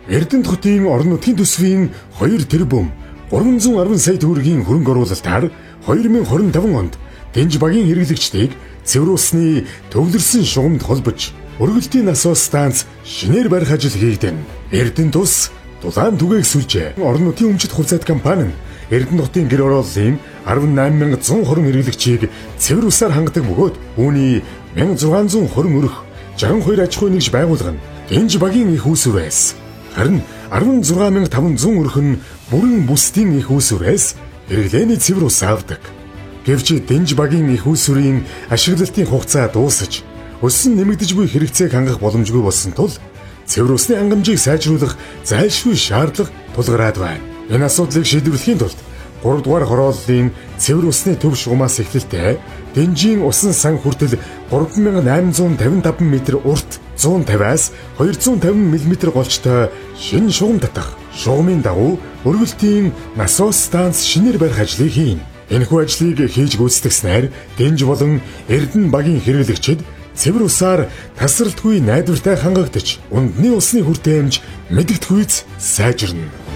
Эрдэнэт хотын орон нутгийн төсвийн 2 тэрбум 310 сая төгрөгийн хөрөнгө оруулалтаар 2025 онд Дэнж багийн хэрэглэгчдийг цэвэр усны төвлөрсөн шугамд холбож өргөлтийн насос станц шинээр барих ажил хийгдэнэ. Эрдэнэт ус дулаан түгээх сүлжээ. Орон нутгийн өмчит хувьцаат компани нь Эрдэнэт хотын гэр хорооллын 18120 хэрэглэгчийг цэвэр усаар хангадаг бөгөөд үүний 1620 өрх 62 аж ахуйн нэгж байгуулга нь Дэнж багийн их үүсвэрээс, харин 16500 өрх нь бүрэн бүсдийн их үүсвэрээс хэрэглээний цэвэр ус авдаг. Гэвч Дэнж багийн их үүсвэрийн ашиглалтын хугацаа дуусаж, өссөн нэмэгдэж буй хэрэгцээг хангах боломжгүй болсон тул цэвэр усны хангамжийг сайжруулах зайлшгүй шаардлага тулгараад байна. Энэ асуудлыг шийдвэрлэхийн тулд 3 дугаар хорооллын цэвэр усны төв шугамаас эхлэлтэй Дэнжийн усан сан хүртэл 3855 м урт 150-аас 250 мм голчтой шинэ шугам татах. Шугамын дагуу өргөлтийн насос станц шинээр барих ажлыг хийнэ. Энэхүү ажлыг хийж гүйцэтгэснээр Дэнж болон Эрдэнэ багийн хэрэглэгчид цэвэр усаар тасралтгүй найдвартай хангагдаж, ундны усны хүртээмж мэдгэдэгхүйц сайжирна.